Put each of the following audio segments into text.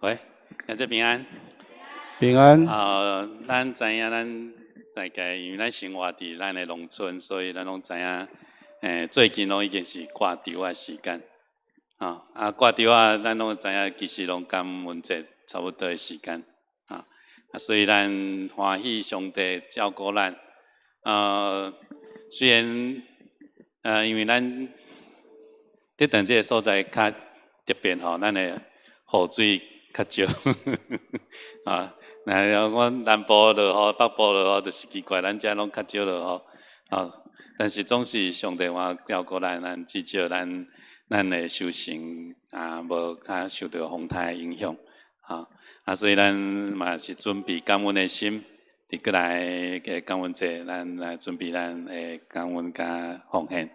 喂，大家平安。平安。啊，咱知影咱大概因為咱生活佇咱的農村，所以咱攏知影，最近攏已經是割稻仔時間。啊，割稻仔，咱攏知影，其實攏感恩節差不多的時間。啊，所以咱歡喜上帝照顧咱。雖然，因為咱佇等這个所在較特別吼，咱的雨水較少。啊，若講南部落雨，北部落雨，就是奇怪，咱遮攏較少落雨。啊，但是總是上帝話照顧咱，咱至少咱的收成啊，無較受著風颱影響。啊，所以咱嘛是準備感恩的心，佇過來的感恩節，咱來準備咱的感恩佮奉獻。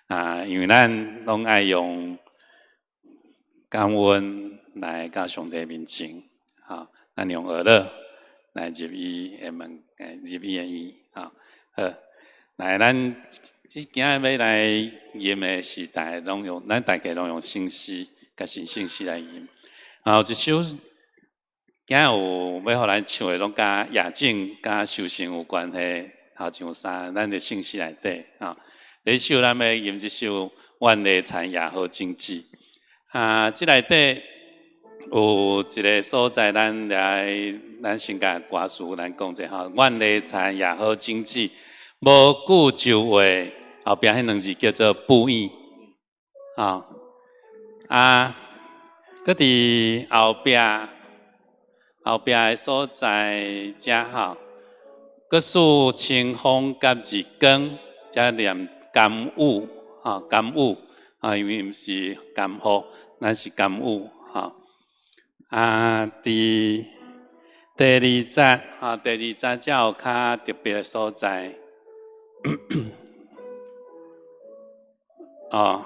啊，因為咱攏愛用感恩來到上帝面前，咱用喜樂來入伊的門，入伊的院，好，來，咱這今日欲來吟的是大家攏用，咱大家攏用聖詩，佮聖聖詩來吟。然後這首今日有欲予咱唱的，攏佮夜景、佮收成有關係，頭前有三，咱的聖詩內底，第一首咱欲吟這首《願犁田耶好種子》。啊，這內底有一个所在，咱來咱先共歌詞咱講者吼，願犁田耶好種子，無久就會後壁彼兩字叫做哺乳。啊，閣佇後壁的所在遮吼，閣似清風佮日光，才念甘雨，吼，甘雨，啊，因為毋是甘雨，咱是甘雨，吼。啊，佇第二節，吼，第二節才有較特別的所在。哦，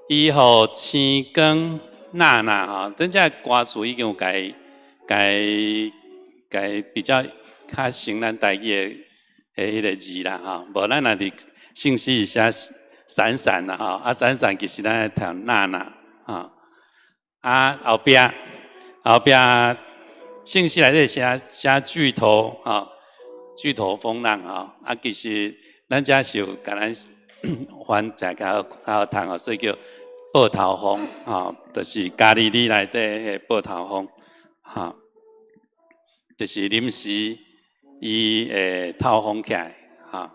伊予星光那那吼，等這歌詞已經有共共共比較較成咱台語的彼个字啦，吼。無咱若佇聖詩寫閃閃啦，吼，啊閃閃其實咱愛讀那那，吼。啊後壁聖詩內底寫巨頭，吼，巨頭風浪，吼，啊其實咱遮是有共咱翻譯較較好讀吼，所以叫報頭風，吼，就是加利利內底的報頭風，吼，就是臨時伊會透風起來，吼，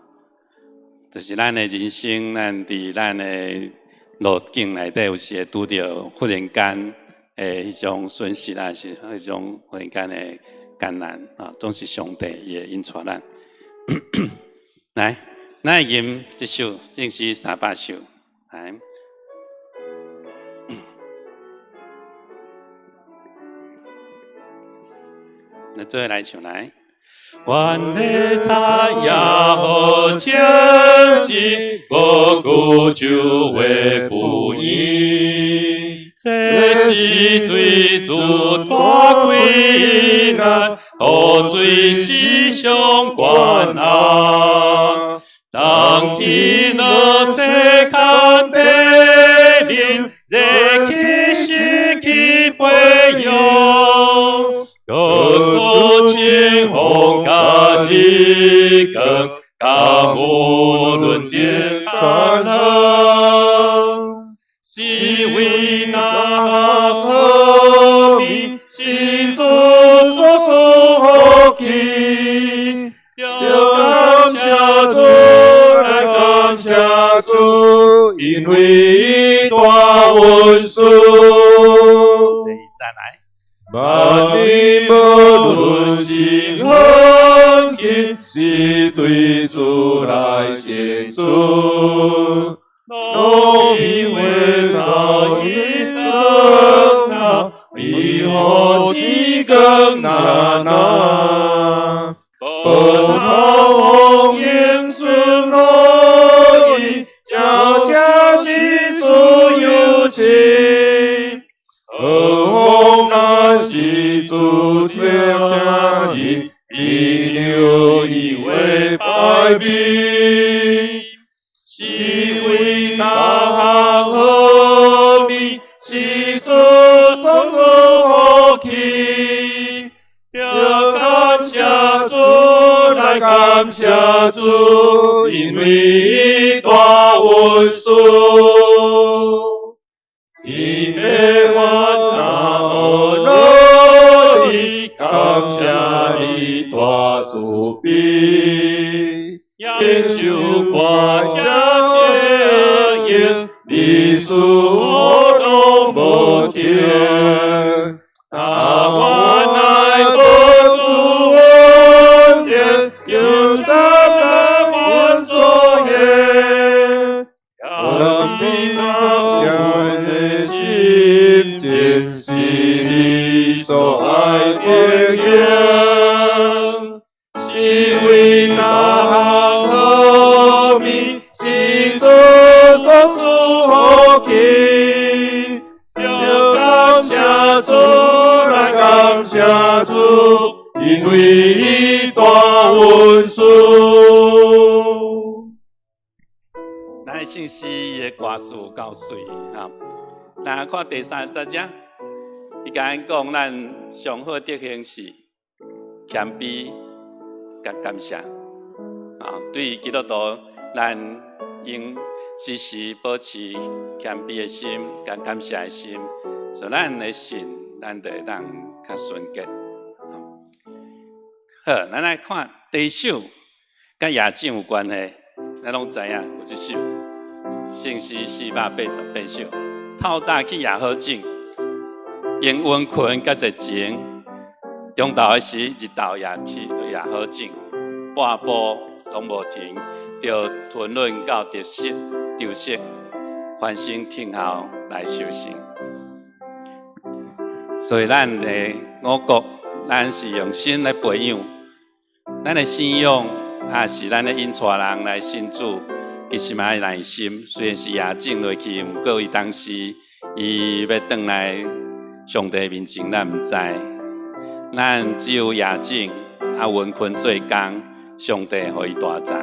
就是咱的人生，咱佇咱的路徑內底有時會拄著忽然間的彼種損失，抑是彼種忽然間的艱難，啊，總是上帝伊會引帶咱。來，咱來吟這首聖詩300首，來。咱做伙來唱來。願犁田耶好種子，無久就會哺乳。這是對主大困難，雨水是上懸壓。當天落西坎地面，熱氣失去培養。閣似清風佮日光，甲無論點燦爛，是為那何物？是主所賜福氣，著感謝主，來感謝主，因為伊大恩賜。再來。萬民無論近遠近，是對主來獻主。農民為早已增納，以後起更難拿。報頭風應順樂意，家家是主有情。何況咱是主家人，以牛以為敗兵，是感謝主，因為伊大恩賜。伊欲願那學樂意，感謝伊大慈悲。耶穌歌這情，歷史攏無停。啊，原來無主恩典，就怎能阮所言？感謝的心情，是你所愛的經，是為大項好物，是主所賜福氣。要感謝主，來感謝主，因為伊大恩賜。咱的聖詩的歌詞有夠媠啊！來看第三節遮，伊共咱講，咱上好德行是謙卑佮感謝啊。對於基督徒，咱應時時保持謙卑的心，佮感謝的心，所以咱的信，咱就會當較純潔。好，咱來看第一首，佮夜景有關係，咱攏知影有這首聖詩488首。透早起也好種，用殷勤佮熱情，中晝的時日頭也起也好種，半步攏無停，著吞忍到得熟秋熟，歡聲聽候來收成。所以咱的五穀，咱是用心來培養，咱的信仰也是咱的引帶人來信主，其實嘛愛耐心。雖然是夜種落去，毋過伊當時伊欲轉來上帝面前，咱毋知。咱只有夜種啊，殷勤做工，上帝予伊大賞。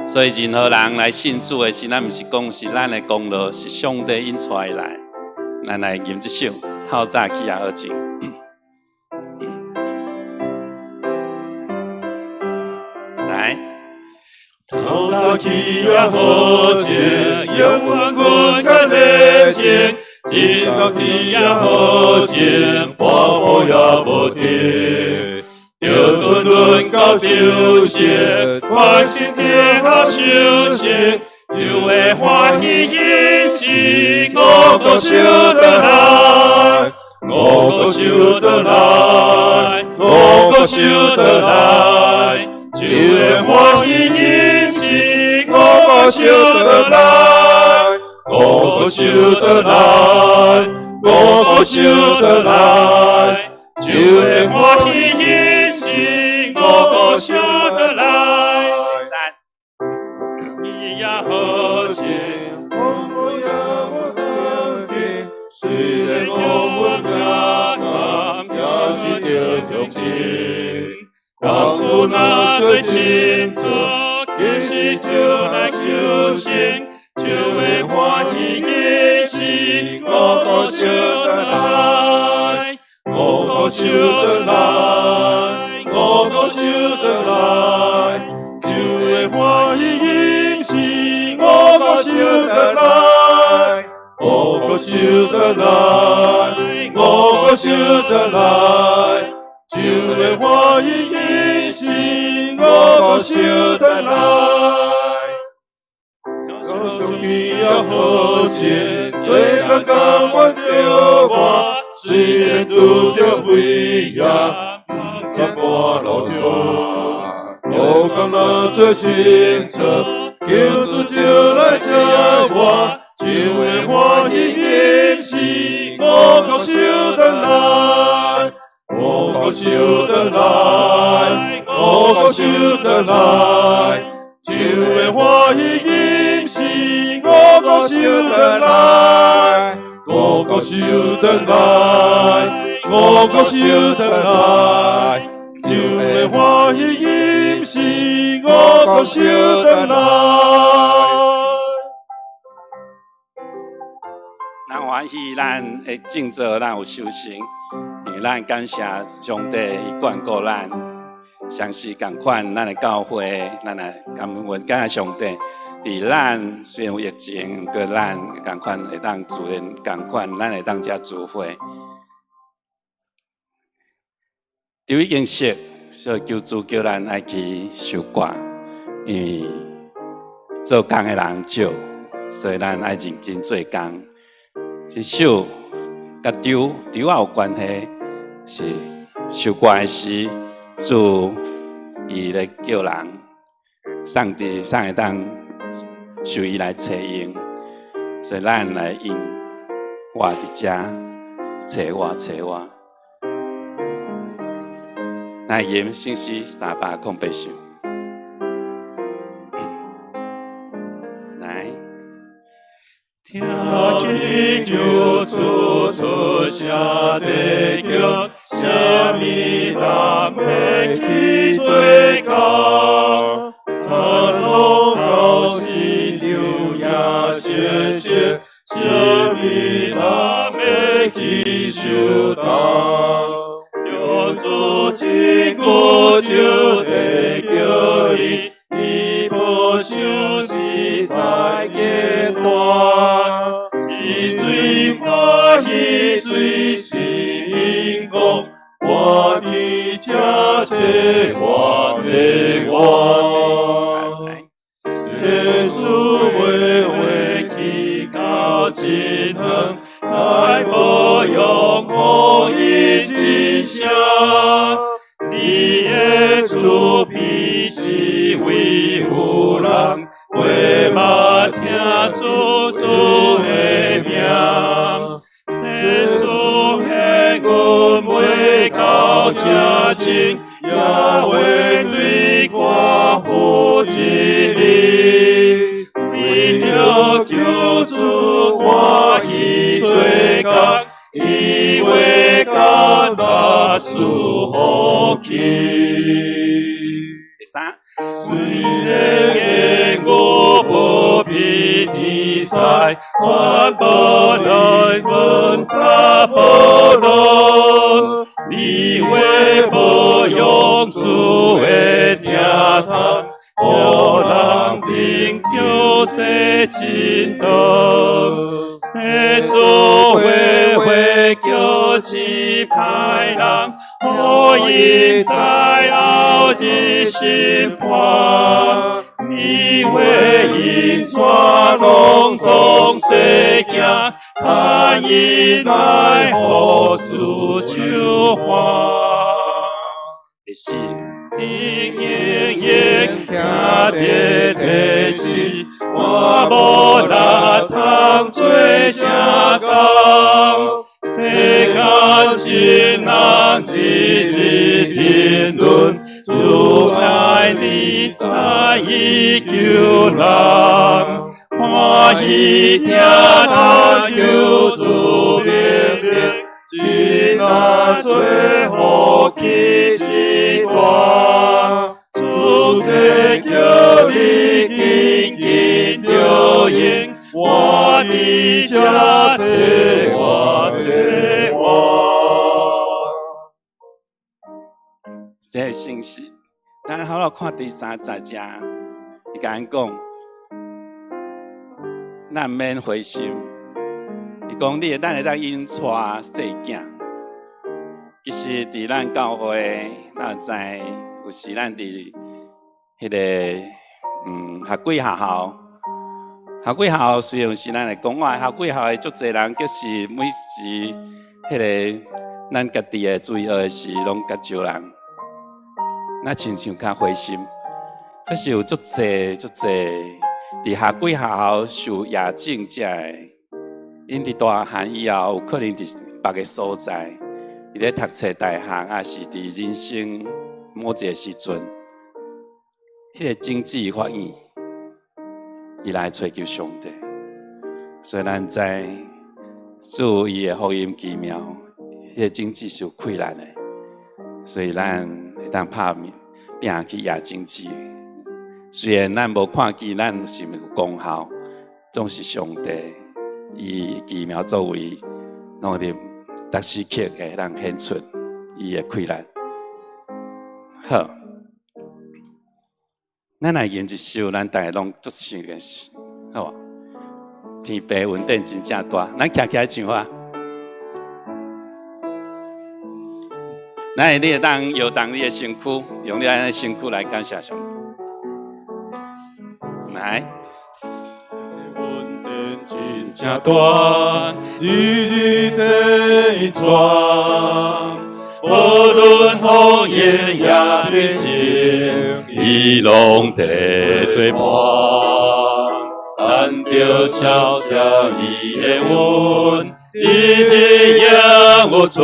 所以任何人來信主的時，咱毋是講是咱的功勞，是上帝引帶伊來。咱來吟這首《透早起也好種》。來，透早起也好種，用殷勤佮熱情，日頭起也好種，半步也無停，著吞忍到秋熟，歡聲聽候收成，就會歡喜飲食五穀收轉來，五穀收轉來，五穀收轉來，就會歡喜飲食五穀收轉來，五穀收轉來，五穀收轉來，就會歡喜飲食五穀收轉來。三，也好種，我們也無停，雖然我們也甘，也是著足情。功夫若做清楚，其實就來收成，就會歡喜飲食五穀收轉來，五穀收轉來，五穀收轉來，就會歡喜飲食五穀收轉來，五穀收轉來，五穀收轉來，就會歡喜飲食五穀收轉來。早上起也好種，做工甘願著活，雖然拄著危險，毋驚半路煞。路工若做清楚，求主就來接我，就會歡喜飲食五穀收轉來，五穀收轉來，五穀收轉來，就會歡喜飲食五穀收轉來，五穀收轉來，五穀收轉來，就會歡喜飲食五穀收轉來。咱歡喜咱的種作，咱有收成，因為咱感謝上帝，伊眷顧咱。相是仝款，咱的教會，咱來感恩感謝上帝。佇咱雖然有疫情，毋過咱仝款會當自然仝款，咱會當遮聚會。就已經熟，所以求主叫咱愛去收割，因為做工的人少，所以咱愛認真做工。這首佮丟丟也有關係，是收割的時，主伊咧叫人送佇送會當受伊來揣用，所以咱來應我佇遮揣我揣我。來吟聖詩308首。來，聽見救主出聲地叫，啥物人欲去做工？田攏到市場也熟悉，啥物人欲去收擔？救主一句就地叫你，你無想實在簡單，一喙歡喜隨時應講，我佇遮坐我坐我。世事話話去到真遠，來保養福音真聲。你的厝邊是位富人，話嘛聽主主的名。世事的阮袂到這深，也會對寡婦一日。為著救主歡喜做工，伊話敢若賜福氣。第三，雖然我無比天使，全無來問甲保羅。你話保養主的疼痛，予人憑着洗真道。世事話話叫一歹人，予𪜶知後日審判。你話𪜶怎攏總世行，牽𪜶來予主手環。第四，天經營徛佇地時，我無力通做啥工。世間情人日日沉淪，主愛你在伊救人，歡喜聽咱救主命令，真若做福氣是大。主家叫你緊緊著應，我佇遮坐我坐我。這個聖詩，咱好來看第三十節，伊共咱講，咱毋免灰心。伊講你會咱會當𪜶帶細囝。其實佇咱教會，咱知有時咱佇彼個學幾學校，學幾學校雖然是咱會講話，學幾學校的足濟人，就是每時彼個咱家己的主日學時，攏較少人，那親像較灰心。可是有足濟足濟佇學幾學校受壓境者的，𪜶佇大漢以後，有可能佇別个所在，佇咧讀冊大學，抑是佇人生某一個時陣，彼個種子發現，伊來揣求上帝。所以咱知主伊的福音奇妙，彼個種子是有氣力的，所以咱會當拍拼去掖種子。雖然咱無看見，咱是毋是有功效，總是上帝伊奇妙作為，攏佇逐時刻會當顯出伊的氣力。好，咱來吟一首，咱大家攏足熟的，好無？天父恩典真正大，咱徛起來唱啊！來，你會當搖動你的身軀，用你的身軀來感謝上帝。來。恩典真正大，日日得帶，無論風雨也平靜，伊攏佇做伴。咱著曉享伊的恩，日日永有存，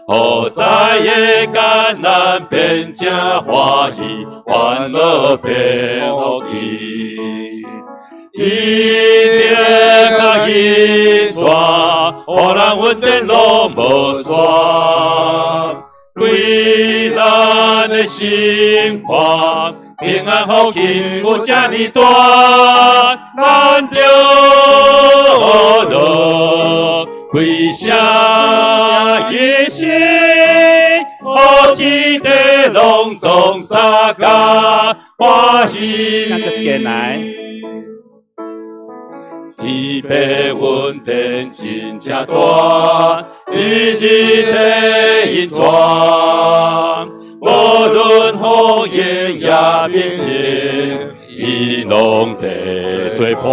予知的艱難變成歡喜，煩惱變福氣。伊的腳印帶，予人恩典攏無煞，開咱的心肝，平安福氣有這呢大，咱著樂開聲吟詩，予天地攏總相共歡喜。咱閣一个來。天父恩典真正大，日日得引帶，無論風雨也平靜，伊攏佇做伴。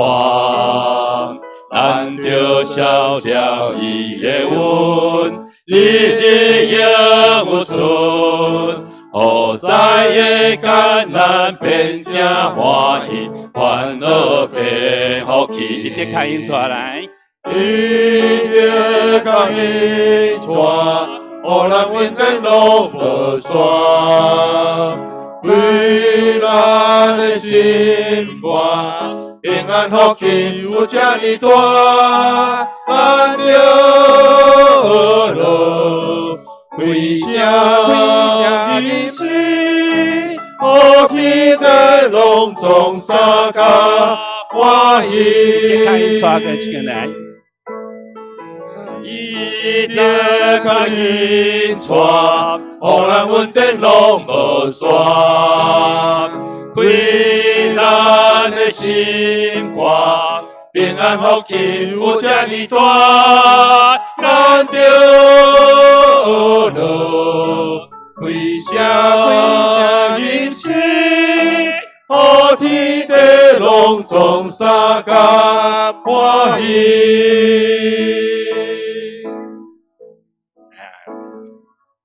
咱著曉享伊的恩，日日永有存，予知的艱難變成歡喜，煩惱變福氣。伊的腳印帶來，伊的腳印帶，予咱恩典攏無煞，開咱的心肝，平安福氣有這呢大，咱著樂開聲吟詩，予天地攏總相共歡喜。腳印帶過一個來。伊的腳印帶，予咱恩典攏無煞，開咱的心肝，平安福氣有這呢大，咱著樂開聲吟詩，予天地攏總相共歡喜。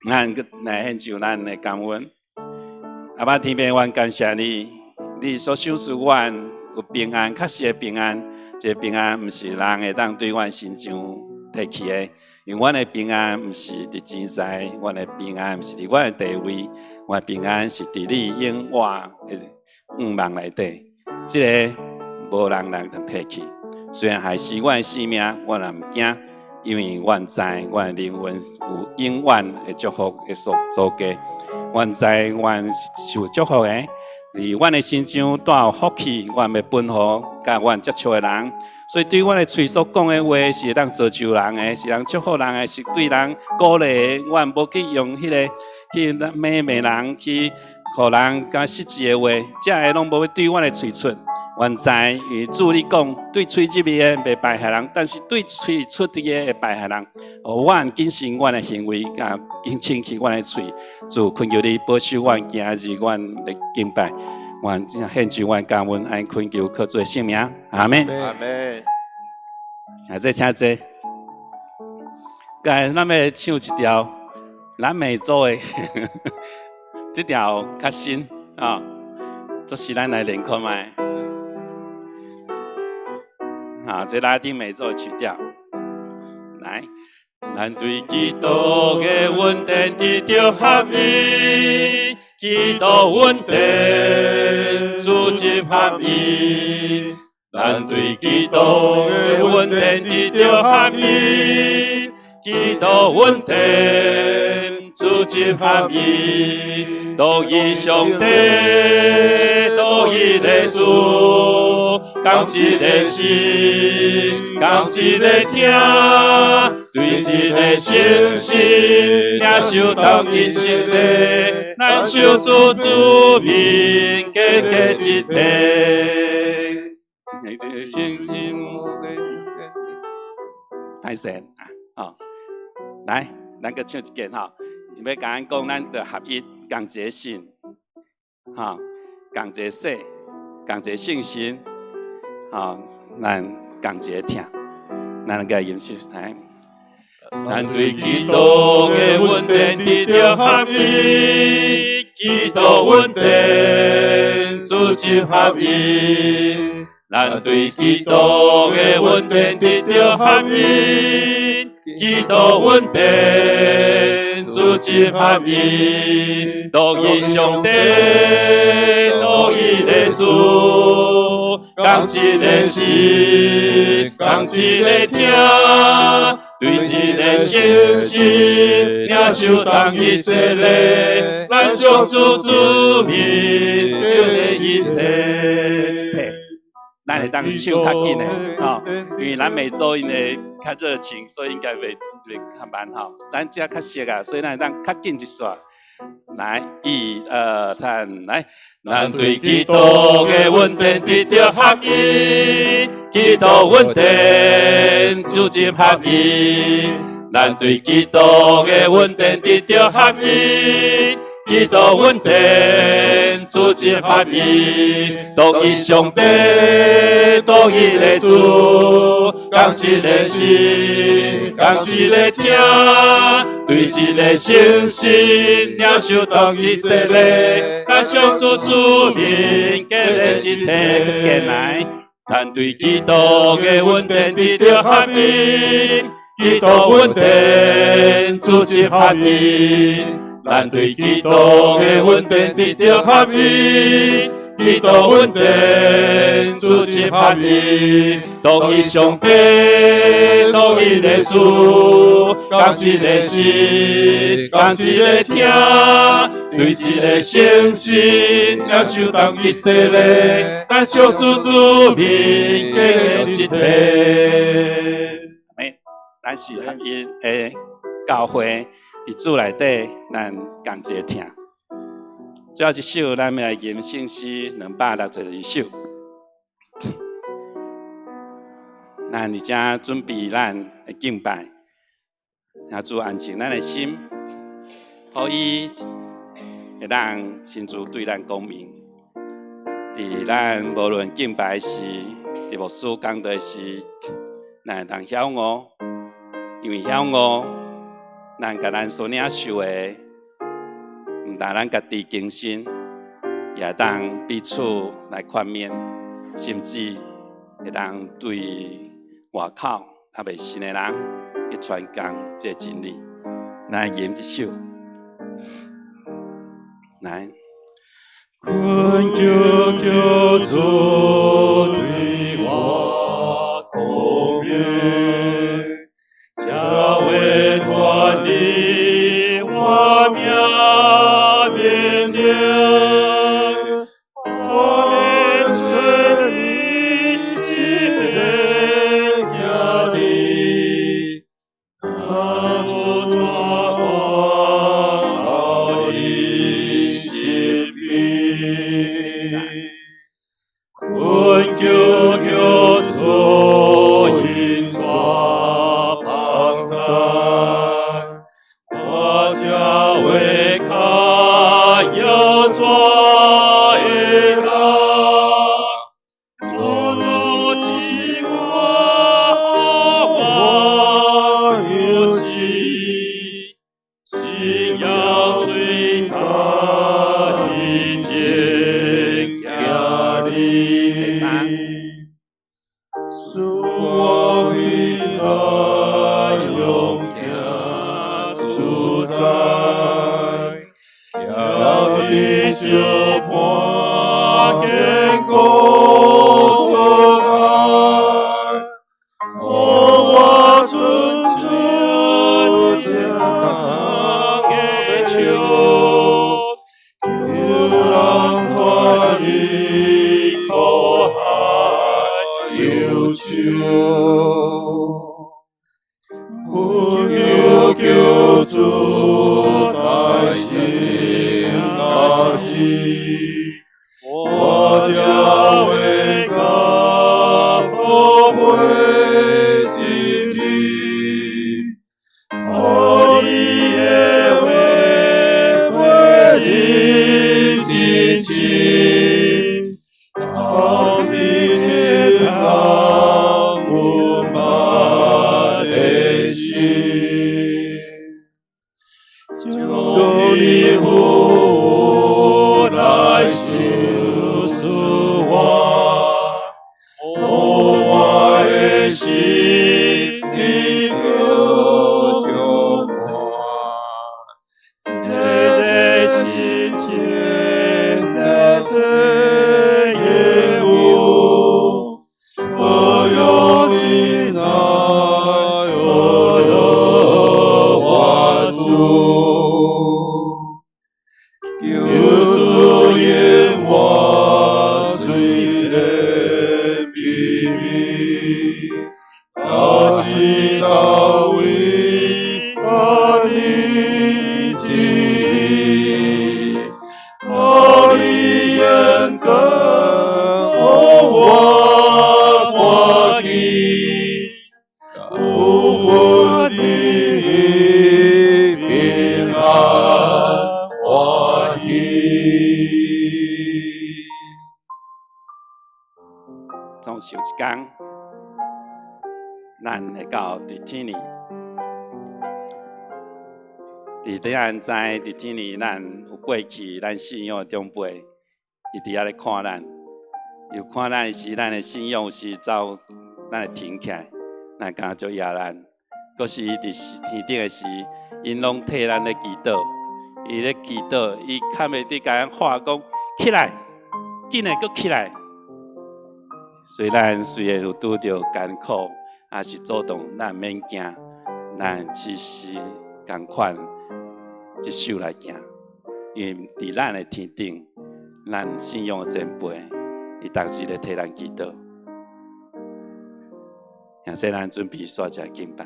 咱閣來獻上咱的感恩。阿爸天父，阮感謝你，你所賞賜阮有平安，確實的平安。這個平安毋是人會當對阮身上提去的，因為阮的平安毋是佇錢財，阮的平安毋是佇阮的地位，阮的平安是佇你永活的向望內底。這個無人能當提去。雖然害死阮的性命，阮也毋驚，因為阮知阮的靈魂有永遠的祝福的所租價。阮知阮是受祝福的，佇阮的身上帶有福氣，阮欲分予佮阮接觸的人。所以對阮的喙所講的話是會當造就人的，是通祝福人的，是對人鼓勵的。阮無去用彼個去罵罵人，去予人感覺失志的話，這个攏無對阮的喙出。阮知，因為主你講，對喙入去的袂敗害人，但是對喙出去的會敗害人。予阮謹慎阮的行為，佮清氣阮的喙。主懇求你保守阮今日阮的敬拜，阮獻上阮感恩，按懇求靠主的聖名，阿們。阿們。請坐，請坐。來，咱欲唱一條南美洲的，這條較新啊，這是咱來練看覓。啊，這拉丁美洲的曲調，來，咱對基督的恩典得著合一，基督恩典主真合一，咱對基督的恩典得著合一，基督恩典主真合一，獨一上帝，獨一个主，仝一个心，仝一个疼，對一个誠實，領受同一洗禮，咱受主主名，結結一體。信心歹勢啊！哦，來，咱閣唱一遍吼，欲共咱講，咱著合一，仝一个信，吼，仝一个洗，仝一个聖神，吼，咱仝一个疼，咱來吟唱來。咱對基督的恩典得著合一，基督恩典組織合一。咱對基督的恩典得著合一，基督恩典組織合一，獨一上帝，獨一个主，仝一个心，仝一个疼，對一个誠實，領受同一洗禮，咱相主主名，得一體。咱會當唱較緊的，吼，因為咱美洲𪜶的較熱情，所以應該袂較慢吼。咱遮較熟啊，所以咱會當較緊一煞。來，一二三，來。咱對基督的恩典得著合一，基督恩典組織合一。咱對基督的恩典得著合一，基督恩典組織合一，獨一上帝，獨一个主，仝一个心，仝一个疼，對一个誠實，領受同一洗禮，咱相主主名，結連一體，一來。咱對基督的恩典得著合一，基督恩典組織合一。咱對基督的恩典得著合一，基督恩典組織合一，獨一上帝，獨一个主，仝一个心，仝一个疼，對一个誠實，領受同一洗禮，咱相主主名，結一體。咱是合一的教會。佇主內底，咱仝一個疼。最後一首，咱欲來吟聖詩262首。咱佇遮準備咱的敬拜，請主安靜咱的心，予伊會當親自對咱講明。佇咱無論敬拜時，佇牧師講道時，咱會當曉悟，因為曉悟，咱共咱所領受的，毋但咱家己更新，也會當彼此來勸勉，甚至會當對外口猶未信的人去傳講這個真理。來吟這首，來。懇求求主對我講明，才會傳你我命命令，我欲揣你心的行哩，若主帶我到你身邊，懇求求主引帶幫贊，我才會較曉怎會行，求主賜我我有志，信仰最大以前行哩。賜我彼來勇行自在，徛佇相伴堅固阻礙，予我伸出疼的手，救人脫離苦海憂愁。懇然秘密，若是大卫按你旨意，把你眼光予我看见，有份伫平安歡喜。總是有一工，咱會到佇天裡，佇咱知佇天裡，咱有過去，咱信仰的長輩，伊佇遐咧看咱，有看咱時，咱的信仰是走，咱會停起來，咱感覺足壓咱。閣是伊佇天頂的時，𪜶攏替咱咧祈禱，伊咧祈禱，伊較袂得共咱喊講起來，緊來閣起來。雖然雖然有拄著艱苦，抑是阻擋，咱免驚，咱只是仝款一手來行，因為佇咱的天頂，咱信仰的前輩，伊逐日咧替咱祈禱。現在咱準備煞一個敬拜。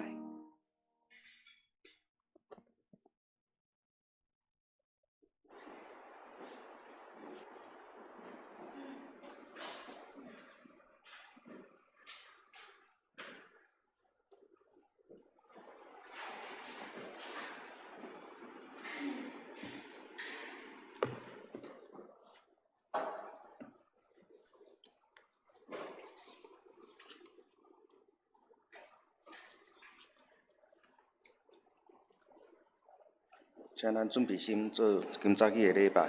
請咱準備心做今早起的禮拜。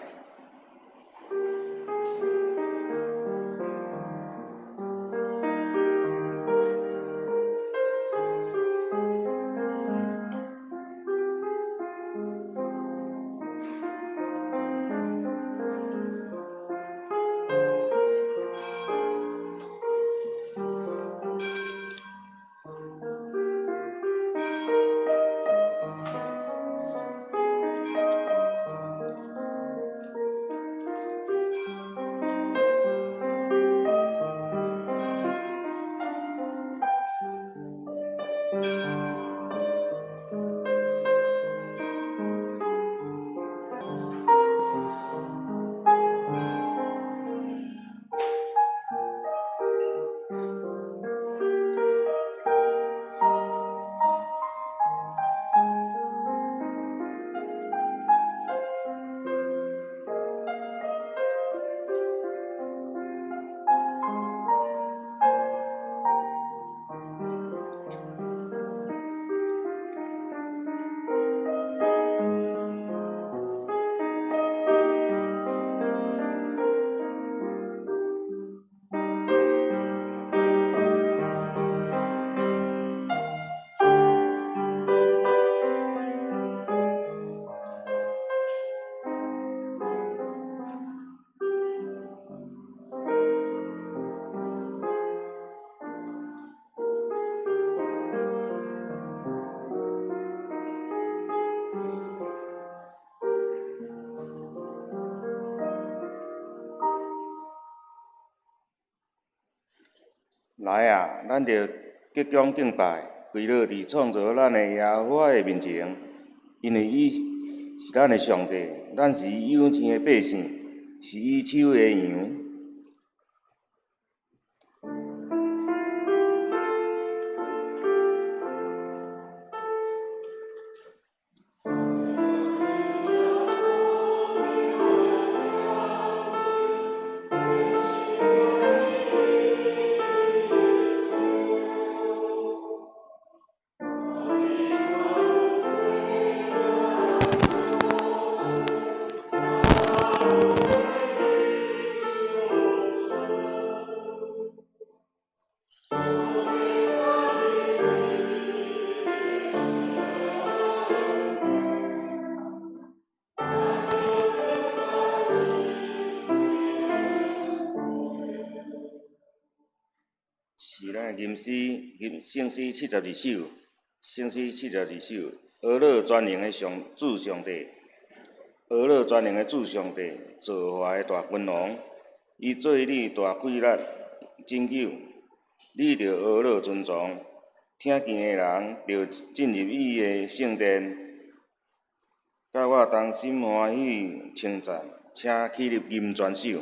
來啊，咱著鞠躬敬拜，跪落佇創造咱的耶和華的面前，因為伊是咱的上帝，咱是伊養生的百姓，是伊手的羊。是咱吟詩，吟聖詩72首，聖詩72首，阿樂全能的上主上帝，阿樂全能的主上帝，造化的大君王，伊做你大貴力，拯救。你著呵咾尊崇，聽見的人著進入伊的聖殿，佮我同心歡喜稱讚，請起立吟全首。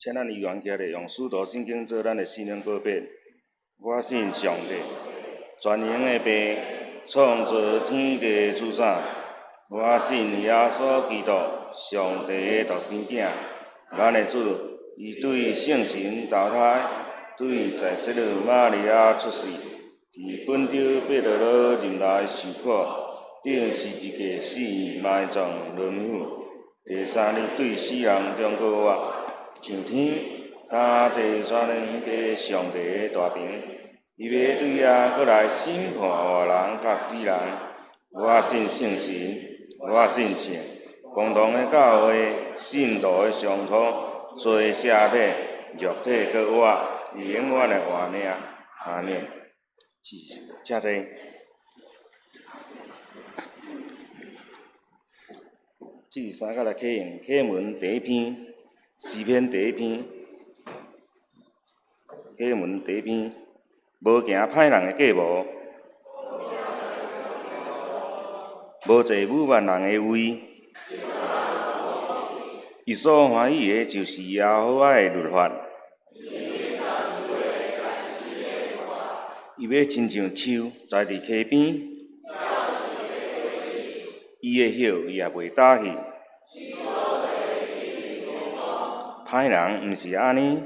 請咱依然起來，用使徒信經做咱的信仰告白。我信上帝，全能的父，創造天地的主宰。我信耶穌基督，上帝的獨生囝，咱的主。伊對聖神投胎，對在洗樂瑪利亞出世，佇本丟彼拉多任內受苦，釘十字架死埋葬淪腐，第三日對死人中復活，上天，擔坐全能的上帝的大爿，伊欲對遐閣來審判活人佮死人。我信聖神，我信聖公同的教會，信徒的相托，罪赦免，肉體閣活，永遠的活命。阿們。請坐。這三個來啟用啟文第一篇，詩篇第一篇，啟文第一篇，無行歹人的計謀，無坐侮慢人的位，伊所歡喜的，就是耶和華的律法。伊欲親像樹栽佇溪邊，伊的葉也袂焦去。歹人毋是按呢，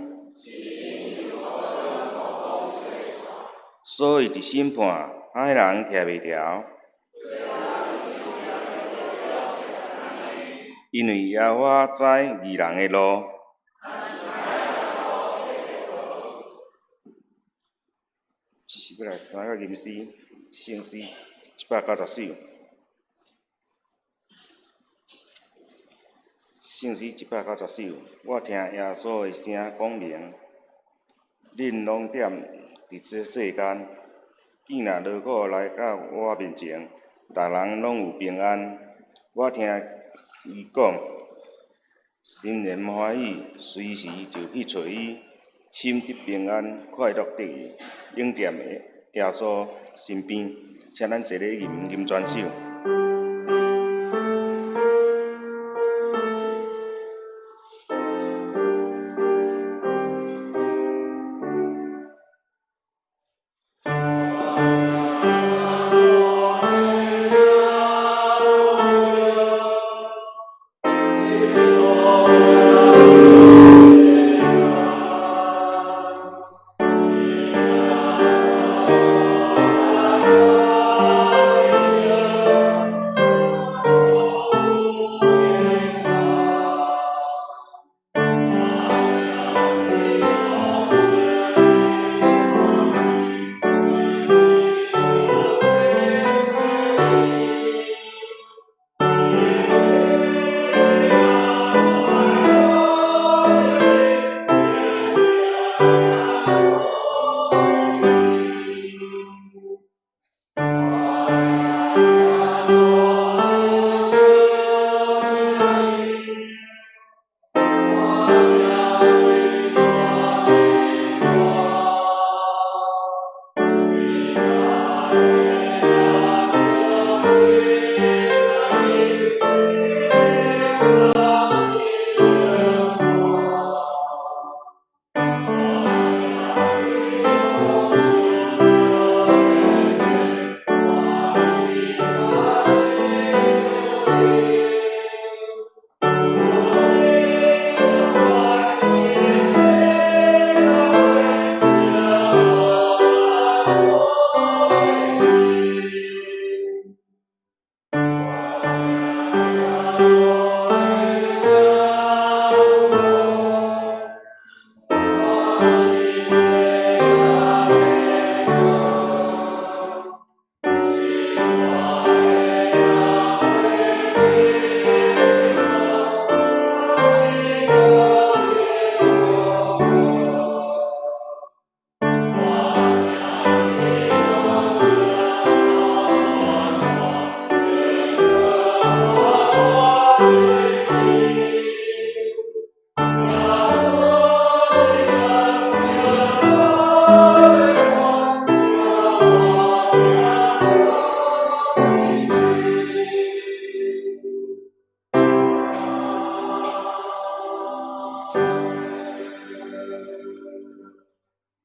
所以佇審判，歹人徛袂牢。因為耶和華知義人的路。這是欲來三個吟詩，聖詩190首。聖詩190首，我聽耶穌的聲講明，恁攏踮佇這世間，囝若勞苦來到我面前，逐人攏有平安。我聽伊講，欣然歡喜，隨時就去揣伊，心得平安，快樂得意，永踮耶穌身邊。請咱齊來吟吟全首。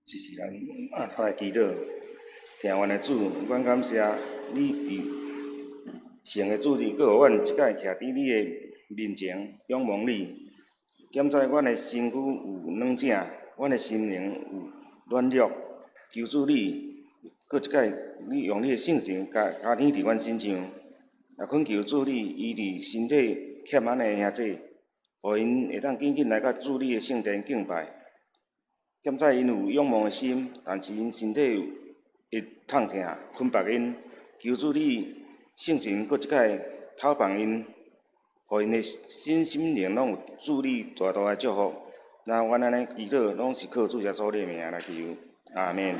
這是咱阿頭來祈禱，疼阮的主，阮感謝你佇聖的主日，閣予阮一擺徛佇你的面前仰望你。檢查阮的身軀有軟正，阮的心靈有軟弱，求主你，閣一擺你用你的聖神加加添佇阮身上，也懇求主你醫治身體欠安的兄弟，予𪜶會當緊緊來到主你的聖殿敬拜。檢查𪜶有仰望的心，但是𪜶身體會痛疼捆縛𪜶，求主你聖神閣一擺透放𪜶，予𪜶的身心靈攏有主你大大的祝福。那阮按呢祈禱，攏是靠主耶穌的名來求，阿們。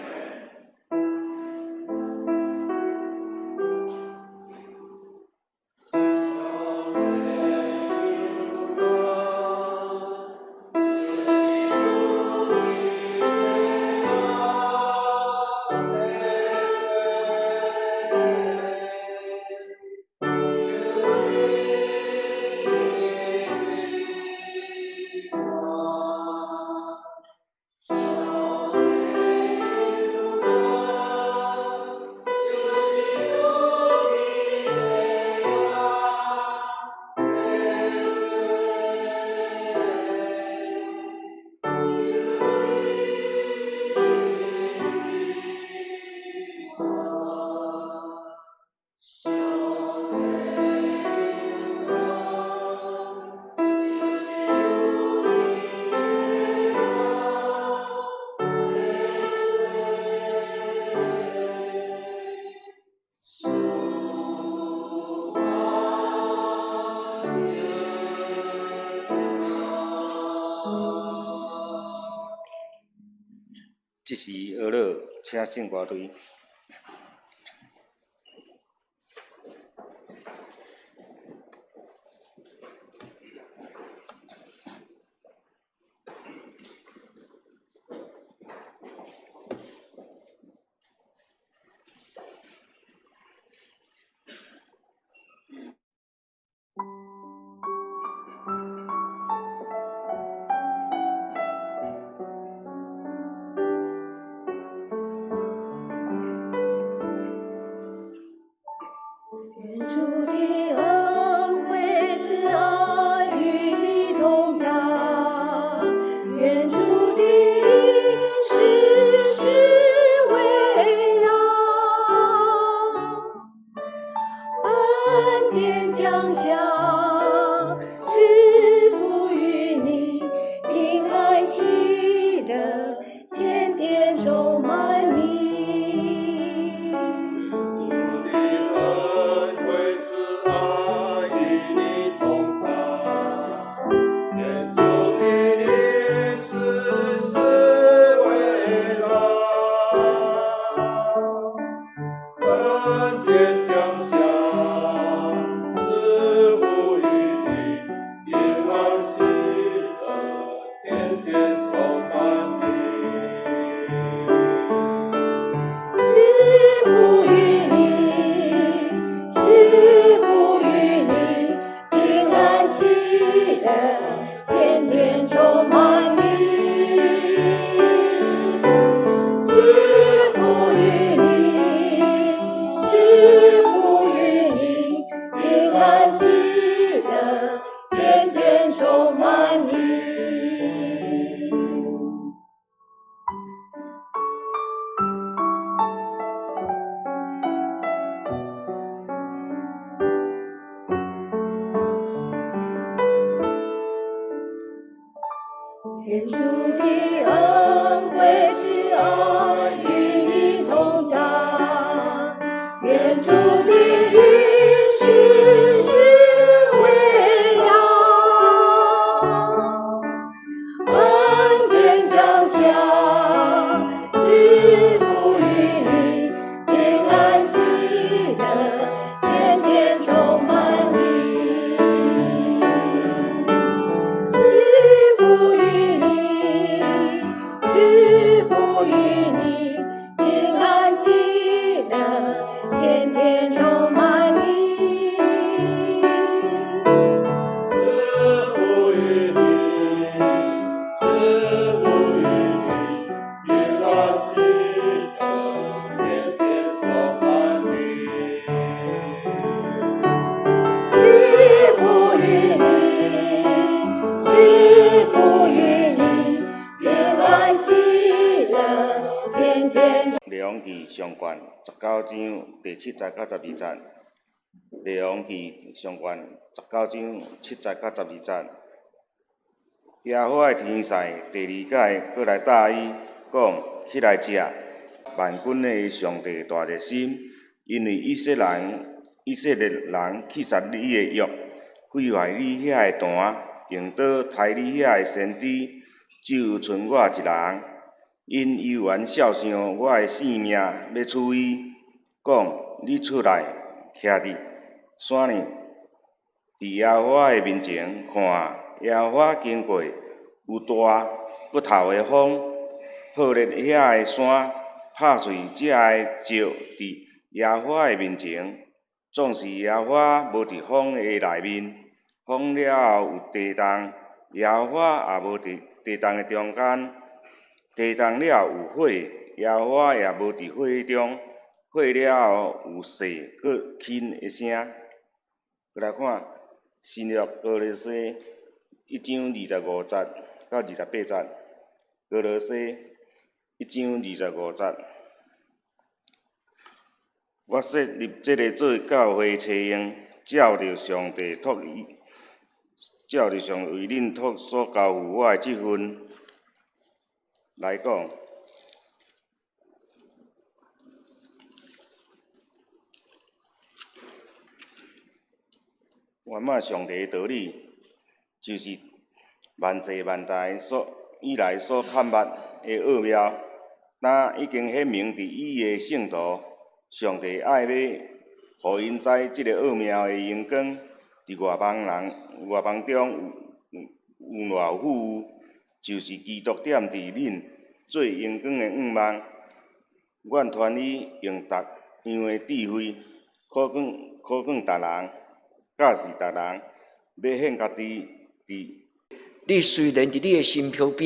這時呵咾，請聖歌隊。願主的恩惠慈愛與你同在，願主的靈時時圍繞，恩典降下，賜福於你，平安喜樂，天天充滿你。願主的恩惠慈愛與你同在，願主的靈時時圍繞，恩典降下，賜福於你，平安喜樂，天天充滿你。賜福於你，賜福於你，平安喜樂，天天充滿你。賜福於你，賜福於你，平安喜樂，天天充滿你。願主的恩惠慈愛與你同在，願主的靈時時圍繞，恩典降下，賜福於你，平安喜樂，天天充滿你。賜福於你，賜福於你，平安喜樂，天天充滿你。賜福於你，賜福於你，平安喜樂，天天充滿你。賜福於你，賜福於你，平安喜樂，天天。列王紀上卷19章第7節到12節。列王紀上卷19章7節到12節。耶和華的天使第二擺閣來搭伊，講：起來食，萬軍的上帝大熱心，因為以色列人棄殺你的約，毀壞你遐的壇，用刀刣你遐的先知，只有賰我一人。𪜶猶原肖想我的性命，欲取伊，講：你出來，徛佇山呢？佇耶和華的面前看，耶和華經過，有大骨頭的風，破裂遐的山，拍碎遮的石，佇耶和華的面前，總是耶和華無佇風的內面，風了後有地動，耶和華也無佇地動的中間。地動了有火，耶和華也無佇火中，火了後有細閣輕的聲。閣來看新約歌羅西1章25節到28節，歌羅西1章25節。我設立這个做教會冊用，照著上帝託伊，照著上帝為恁託所交付我的這份來講。圓滿上帝的道理，就是萬世萬代所以來所看捌的奧妙。今已經顯明佇伊的聖徒，上帝愛欲予𪜶知這个奧妙的榮光，佇外邦人外邦中有偌富有，就是基督踮佇恁做榮光的向望。願傳伊用逐樣的智慧，苦勸逐人，教示逐人，欲獻家己佇你雖然佇你的新抱邊。